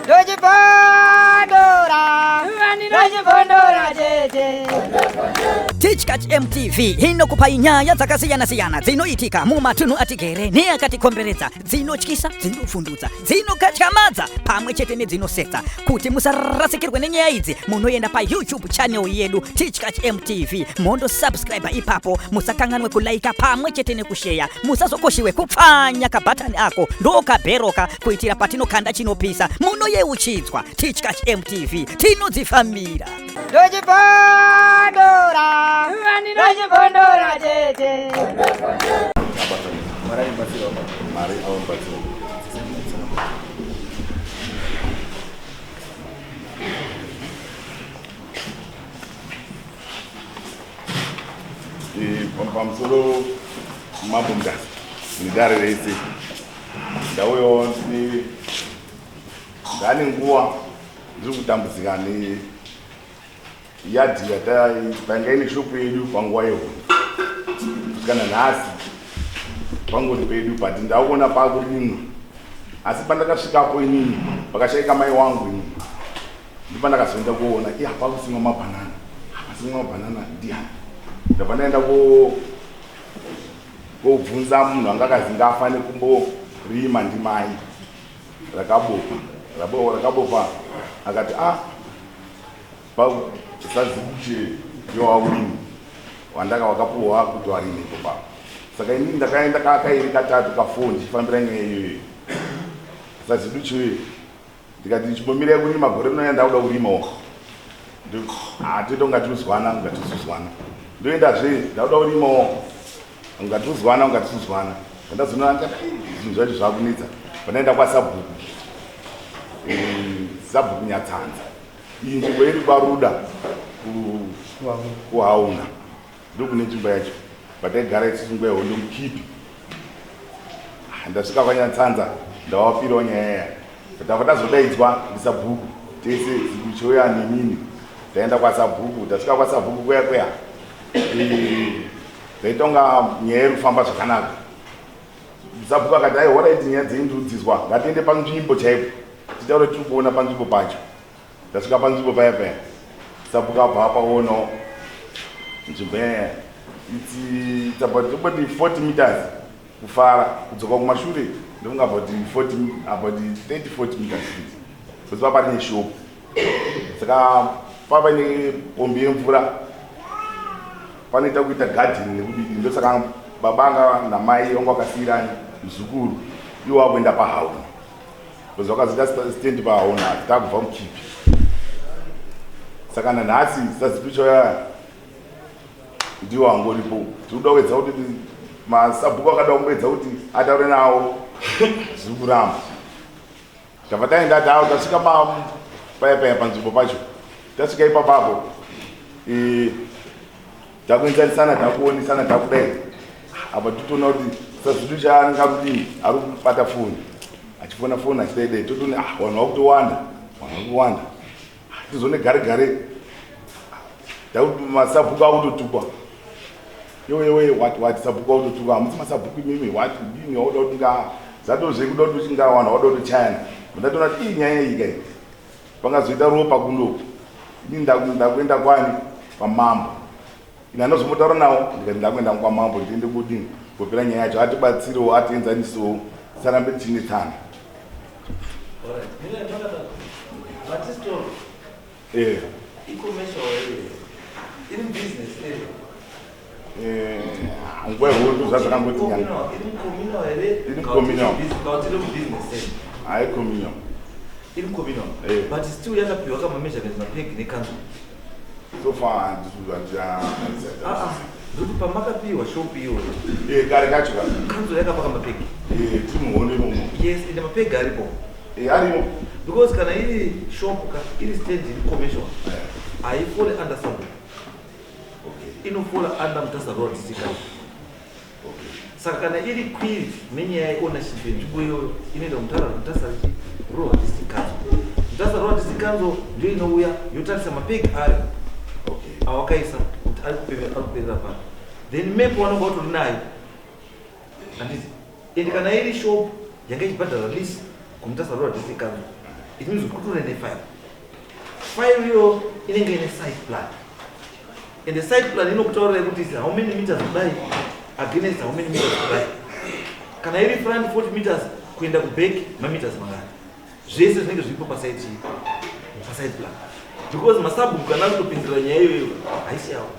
Ndochibondora, ndochibondora chete. Tichkach MTV inokupai nyaya dzakasiyana-siyana dzinoitika mumatunhu atigere neakatikomberedza, dzinotyisa, dzinovhundutsa, dzinokatyamadza pamwe chete nedzinosetsa. Kuti musarasikirwe nenyaya idzi, munoenda paYouTube channel yedu Tichkach MTV mondosubscribe ipapo. Musakanganwe kulaika pamwe chete nekusheya. Musazokoshiwe kupfanya kabhatani ako ndokabheroka kuitira patinokanda chinopisa munoyeuchidzwa. Tichkach MTV tinodzifambira. Ndochibondora, ndochibondora chete. Mari aumbatsira. Pamusoro mambo Mutasa nedare rese, ndauyawo ndine ndane nguva ndiri kutambudzika neyadhi yatanga ine shopu yedu panguva yehondo kusvika nanhasi pangori pedu, but ndakuona pakurimwa. Asi pandakasvikapo inini pakashaika mai wangu inini, ndipandakazoenda kuona iya pakusimwa mabhanana. Pasimwa mabhanana ndiani? Ndabva ndaenda kobvunza munhu anga akazi ngaafane kumborima ndimai Rakabopa. Rakabopa akati a sazibuche yowaurimi wandaka wakapuwa kuti warime ipo papo. Saka inini ndakaenda kakairi katatu kafo ndichifambira nyaya iyoyo saziduche, ndikati chimbomirai kurima, gore rinouya ndakuda kurimawo. Toita ungatizwana ungatizuzwana, ndoendazve ndakuda kurimawo, ungatizwana ungatizuzwana. Pandazoona ndikati zvinhu zvacho zvakunetsa, pandaenda kwasabhuku, sabhuku Nyatsanza. Iyi nzvimbo iri kwaRuda kuHauna, ndokune nzvimbo yacho pataigara isusu nguva yehondo mukipi. Ndasvika kwaNyatsanza, ndawapirawo nyaya yaya, ndabva ndazodaidzwa ndisabhuku tese zikuchoya nemini, taenda kwasabhuku. Tasvika kwasabhuku kuya kuya, taita kunga nyaya iri kufamba zvakanaka. Sabhuku akati, "Ai, alright, nyaya dzenyu ndikudzizwa, ngatiende panzvimbo chaipo titaure tiri kuona panzvimbo pacho." Ndasvika panzvimbo paya paya, sabhuku abva apaonawo nzvimbo yaya. It's about tomboti 40 meters kufara kudzoka kumashure, ndofunga about 40, about 30 40 meters futi, because papa rine shopu. Saka papa ine pombi yemvura, panoita kuita gadheni nekudidi. Ndosaka babanga namai vangu vakasiyirani muzukuru, iwo wakuenda pahauna, because vakazoita stand pahauna takubva mukipi. Saka nanhasi sazipicho ndiwo angoripo. Tikuda kuedza kuti masabhuku akada kumboedza kuti ataure nawo, zviri kuramba. Tabva taenda tao, tasvika paya paya panzvimbo pacho. Tasvika ipapapo, takuenzanisana, takuonesana, takudai apa, totoona kuti sazidu chaanenge arikudini, ari kubata foni, achifona foni, achidaidai. Totoona, ah, vanhu vakutowanda, vanhu vakuwanda. Tizone gare gare masabhuku akutotukwa, "Iwewe wati wati sabhuku akutotukwa, hamusi masabhuku imimi, wati dini, wauda kuti nga zatozve kuda kuti uchinga vanhu vauda kutochayana." Ndatoona kuti ii nyaya iyi kai pangazoita ropa kunoku. Ini ndakuenda kwani kwamambo. Ine andozombotaura nawo, ndikati ndakuenda kwamambo, ndiende kudini kupira nyaya yacho, atibatsirewo, atienzanisewo, tisarambe tichinetsana. Alright. Mira, makadaro. But I-commercial area. Iri business area. Nguva yehondo zvazvakangoti nyanga. Communal, iri communal here? Iri communal. Kana kuti iri business area. Hai, communal. Iri communal. But still yakapiwa kama measurements, mapeg necouncil. So far. Ah ah. Ndokuti pamakapiwa shop iyoyo. Kare kacho ka. Council yakapa kamapeg. Tiri muhondo imomo. Yes, ende mapeg aripo. Arimo. Because kana iri shop ka, iri stand iri commercial, haifall under sabhuku. Inofola under Mutasa Rural District Council. Saka kana iri query nenyaya yeownership yenzvimbo iyoyo, inoenda kuMutasa Rural District Council. Mutasa Rural District Council ndiyo inouya yotarisa mapeg ayo awakaisa kuti ari kuperera pano, then map wanonga utori nayo, handiti? And kana iri shop yanga ichibhadhara lease kuMutasa Rural District Council, It means kuti kutori nefile. File iyo inenge ine site plan, and the site plan inokutaurirai kuti is how many meters kudai against how many meters kudai. Kana iri front 40 meters kuenda kuback mameters mangani, zvese zvinenge zviripo pasite, pasite plan, because masabhuku kana kutopindira nyaya iyoyo haisi yavo,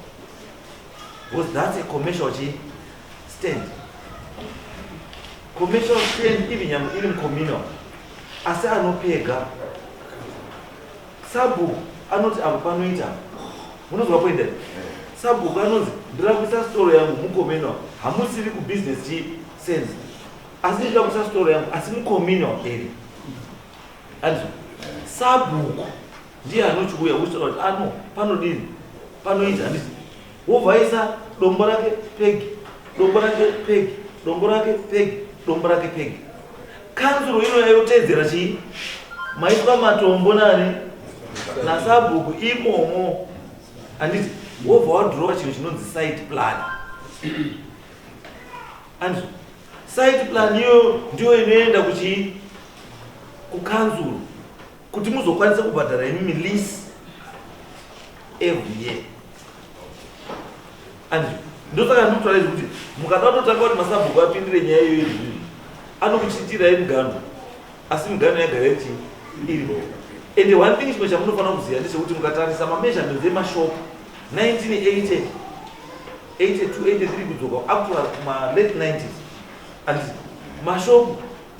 because that's a commercial chi stand, commercial stand, even nyangwe iri mucommunal, asi anopega sabhuku anoti apo panoita. Munozwa poenda sabhuku anonzi ndira kuisa storo yangu mucommunal, hamusiri kubusiness chi sense, asi ndinoda kuisa storo yangu asi mucommunal area. Andizvo, sabhuku ndiye anochiuya uchitaura kuti ano panodini, panoita, handiti? Wobva aisa dombo rake pegi, dombo rake pegi, dombo rake pegi, dombo rake pegi. Kanzuro ino yayotedzera chii maiswa matombo nani nasabhuku imomo, handiti? Wobva wadhirowa chinhu chinonzi site plan, andizvo? Site plan iyo ndiyo inoenda kuchii, kukanzuro, kuti muzokwanisa kubhadhara imimi lease every year, andizvo? Ndosaka ndikutaura izvi kuti mukada kutotanga kuti masabhuku apindire nyaya iyoyo izvizvi, anokuchitirai mugano, asi migano yagara ichi iripo. And one thing chimwe chamunofanira kuziva ndechekuti mukatarisa mameasurements emashop 1980, 82, 83 kudzoka up to kuma-late 90s, anditi mashopu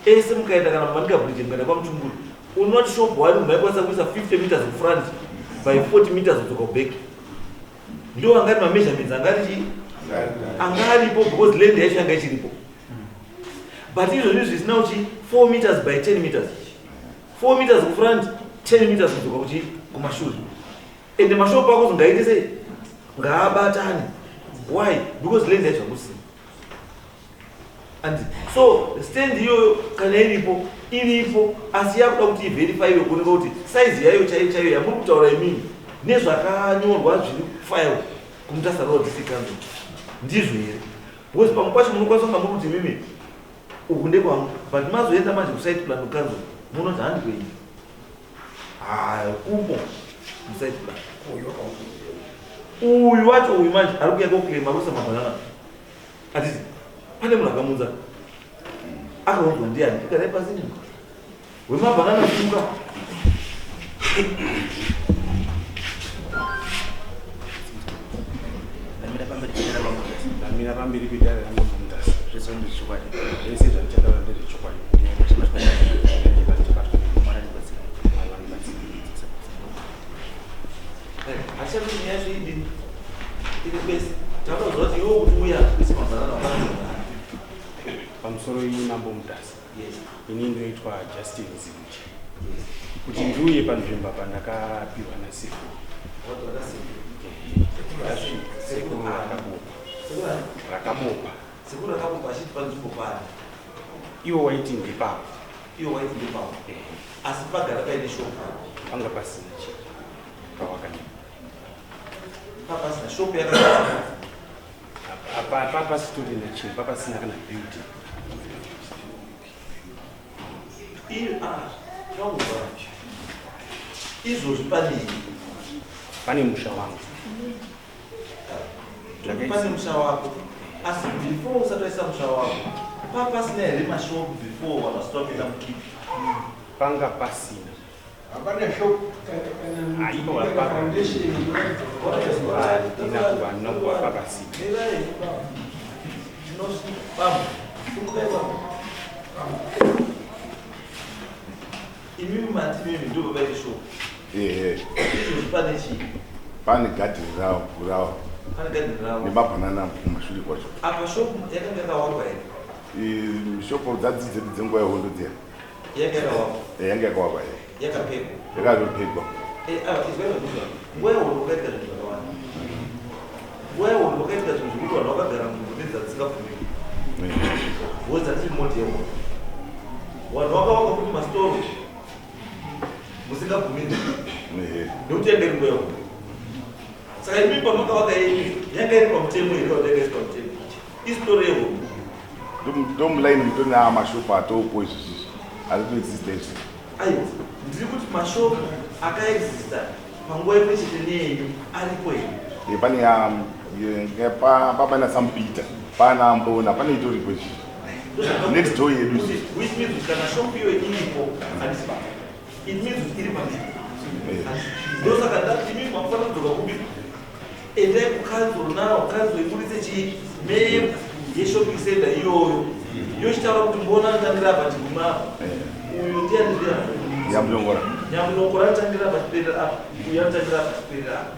ese mukaenda kana muManica Bridge, mukaenda kwaMuchunguri, unoti shop one munhu aikwanisa kuisa 50 meters kufront by 40 meters kudzoka kuback. Ndo angati mameasurements angati chii anga aripo, because land yacho yanga ichiripo. But izvozvi zvisina kuchi 4 meters by 10 meters, 4 meters kufront, 10 meters kudzoka kuchi kumashure. Ende mashopu ako ngaite sei, ngaabatane. Why? Because land yacho hakusina. And so stand iyoyo kana iripo, iripo, asi yakuda kuti iverifyiwe kuoneka kuti saizi yayo chaiyo chaiyo yamuri kutaura imini nezvakanyorwa zviri file kuMutasa Rural District Council ndizvo here, because pamwe pacho munokwanisa kunga muri kuti imimi uku ndekwangu, but mazoenda manje kusite plan kucouncil munoti handi kwenyu, hakumo musite plan. Uyu wacho uyu manje ari kuya koclaima rusa mabhanana, atiti pane munhu akamunza, akaunzwa ndiani? Igarai pasini wemabhanana fuka. Ndamira pamberi pedare raMambo. Zvese ndezvechokwadi? Zvese zvandichataura ndezvechokwadi. Mwari atibatsira. Mwari vanobatsira. Hatichati nyaya yacho idini iri kwese, tatoziva kuti iwo kuti uya kuisa mabhanana wakana. Pamusoro iyi, Mambo Mutasa. Yes. Ini ndinoitwa Justin Ziuchi. Kuti ndiuye panzvimbo pandakapiwa nasekuru. Sekuru Rakabopa. Rakabopa. Sekuru Rakabopa achiti panzvimbo pari? Iwo waiti ndipapo. Iwo waiti ndipapo, asi pagara paine shopu? Panga pasina chinhu pawakanyora. Papasina shopu yakagara? Papasitorina chinhu, papasina kana building. Iyo taura izvozvi panei? Pane musha wangu. Pane musha wako, asi before usati waisa musha wako papasina here mashopu before vanhu vasati vapinda mukipi? Panga pasina. Hapana shop. Aiwa, foundation. Handina kuva nokuva papasina. Bambo, simukai bambo. Imimi mati mimi ndo papaine shop? Ehe. Izvozvi pane chii? Pane gadheni rawo rawo. Pane gadheni ravo. Nemabhanana kumashure kwacho. Apa shopu yakanga yakawakwa here? Shopo dzadzi dzedu dzenguva yehondo dziya. Yanga yakawakwa? Yanga yakawakwa, e. Yakapekwa? Yakatopekwa. Izwaizvaizva, nguva yehondo kwakaitika zvinhu zvakawanda. Nguva yehondo kwakaitika zvinhu zvekuti vanhu vakagara munzvimbo nedzadzisingabvumiki, because dzatiri mode yehondo. Vanhu vakavaka kuti masitoro musingabvumirwi, nekuti yanga iri nguva yehondo. Saka imi pamakavaka yenyu yanga iri pamutemo here, kana yanga isi pamutemo isitori yehondo? Ndomulaini mutori naamashopu atopo izvizvizvi aritoexista izvi. Aiwa, ndiri kuti mashopu akaexista panguva imwe chete neyenyu ariko here? Pane pana Sampita, pana Mbona, pane itoripo izvi next door yedu. Which means kuti kana shopu iyoyo iripo, handisi, it means kuti iri panzvimbo. Ndosaka ndati imi makufanira kudzoka kupi? Endai kukanzuro nawo, kanzuro iburitse chii, map yeshopping center iyoyo, yochitaura kuti Mbona anotangira apa, chiguma apa, uyu ndiani, ndiani? Nyamulongora. Nyamulongora anotangira apa, chiperera apa, uyu anotangira apa, chiperera apa.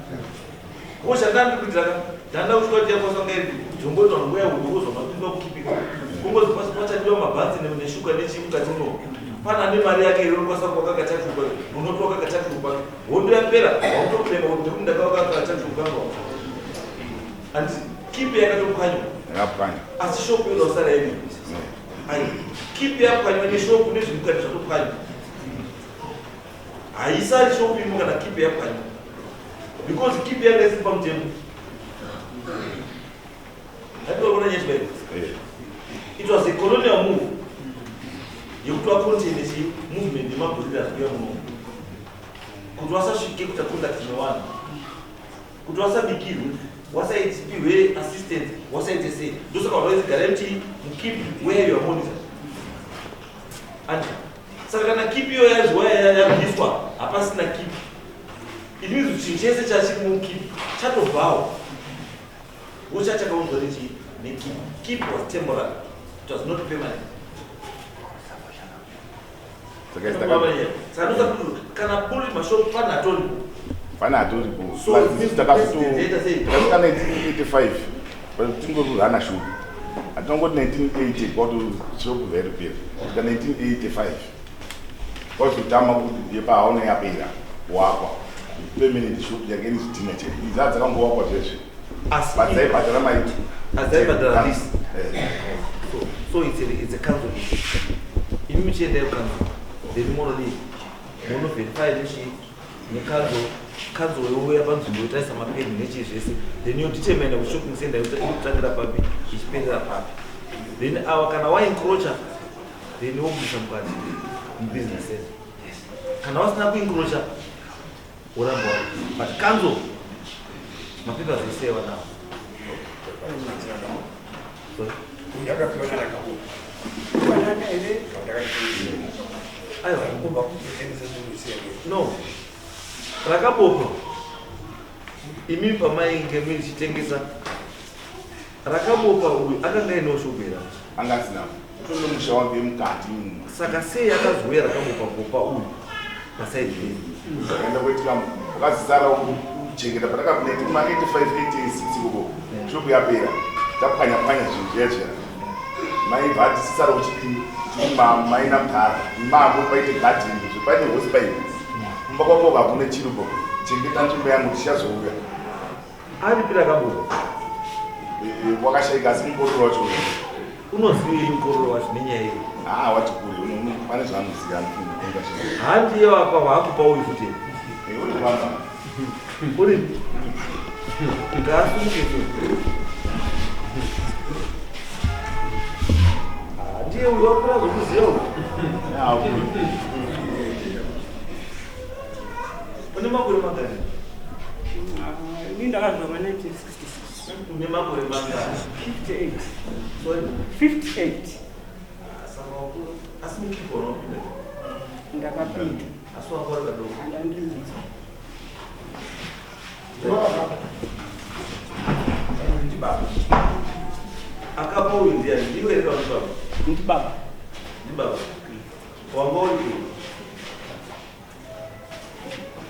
Ko chandandi kuitira ka ndanda kusvika kuti yakwasanga iri jongoti vanhu nguya udozwa mapindwa kukipika kungozi pachadiwa mabhanzi neshuga nechii mukati muno. Pana nemari yake iri unokwanisa kuvaka kachatupa, unotovaka kachatupa, hondo yapera, wakutokurema kuti ndikuti ndakavaka kachatupa andi kipi yakatopwanywa. Yakapwanya. Asi shopu inosara iri. Ai, kipi yapwanywa neshopu nezvimukati zvatopwanywa, haisari shopu imo kana kipi yapwanywa, because kipi yanga isiri pamutemo. Haikuona nyaya. It was a colonial move yekuti vacontaine chi movement yemaguerrillas kuya muno, kuti vasasvike kuita contact nevanhu, kuti vasabikirwe, vasaitipihwe assistance, vasaite sei. Ndosaka vanhu vaizigara muchi mukeep where you are monitored. And saka kana keep iyo yazviwa yabviswa, hapasina keep, it means kuti chinhu chese chachiri mukeep chatobvawo, wochachakaunzwa nechi nekeep. Keep was temporary, it was not permanent. Saka Saka ndosaka kana kuri mashopu pane atoripo. Pane atoripo. So, president sei? Takasvika 1985, tingorurana shopu, hatinongoti 1980 kwakuti shopu yaitopera. Kusvika 1985 kwazotama kuti yepahaona yapera kuwakwa permanent shop yake ine zvidhina chete. Idzi dzakangowakwa zvezve. Asi but dzaibhadhara maiti. Asi dzaibhadhara lease. Eh. So it's a council issue. Imi muchiendayo council, then monodii, monoverify nechi necouncil. Council youya panzvimbo, yotarisa mapeni nechii zvese, then yodetermina kuti shopping center iri kutangira papi, ichiperera papi. Then awa kana waencroacha, then wobudisa mukati mubusiness center. Kana wasina kuencroacha, woramba wari. But council mapapers ese wanawo. Sorry? Yakapiwa narakabuka kufanana here kana Aiwa. kubva kutengesa zvinhu? No, rakabopa imi pamainge muchitengesa, rakabopa uyu akanga ainewo shopu here? Anga asina, tone musha wake mukati. Saka sei akazouya rakabopa bopa uyu paside penyu? Zvakaenda kuitika, wakazisara kuchengeta patakapinda kuma 85 86 ikoko, shopu yapera, tapwanya pwanya zvinhu zviya zviya, maibva atisisara uchiti maina mudhara mako paite gadheni, paine hosepipe kumba kwako, hakuna chirupo, chengeta nzvimbo yangu, tichazouya. Aripi rakabopa? Wakashaika, asi mukororo wacho. Unozivei mukororo wacho nenyaya iyo? Haa, wati kure, pane zvaanoziva, anofunga. Handiye wapa waakupa uyu futi? Uri kufamba. Uri ngaasumuke tu. Ah, ndiye uyu wakura zvokuziva uyu. Une makore mangani? Ini ndakazvarwa 1966. Une makore mangani? 58. Sorry? 58. Saka wakura, asi mukeep unopinda? Ndakapinda. Asi wanga uri kadoko? Handandiridzo. Ndibaba. Akapa uyu ndiani? Ndiwe here kana ndibaba? Ndibaba. Ndibaba wanga uripo?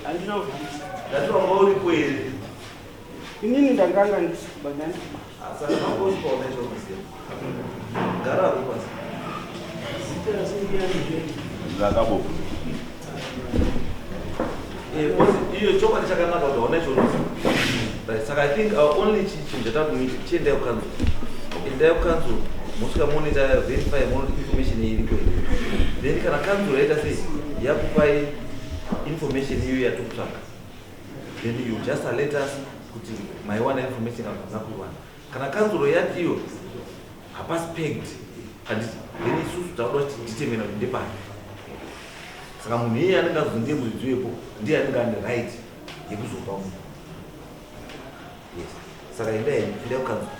Handina kuvhambisa. Ndati wanga uripo here? Inini ndanganga ndisikuba, ndandibaba. Saka wanga uripo, wakaita gara ako pasi. Zvakabopa. Because iyo chokwadi chakanaka kuti hauna chaunoziva. Right, saka I think our only chinhu chatatomuita, chiendai kukanzuro, endai kukanzuro, mosvika monoita verify, monoti information iyi iriko here. Then kana kanzuro yaita sei, yakupai information iyoyo yatokutsvaka, then you just alert us kuti maiwana information kana hamuna kuiwana. Kana kanzuro yati iyo hapasi pegged, handiti? Then isusu takuda kuti determina kuti ndepani. Saka munhu iyeye anenge azo ndiye muridzi wepo, ndiye anenge ane right yekuzopa munhu. Yes, saka endai, endai kukanzuru.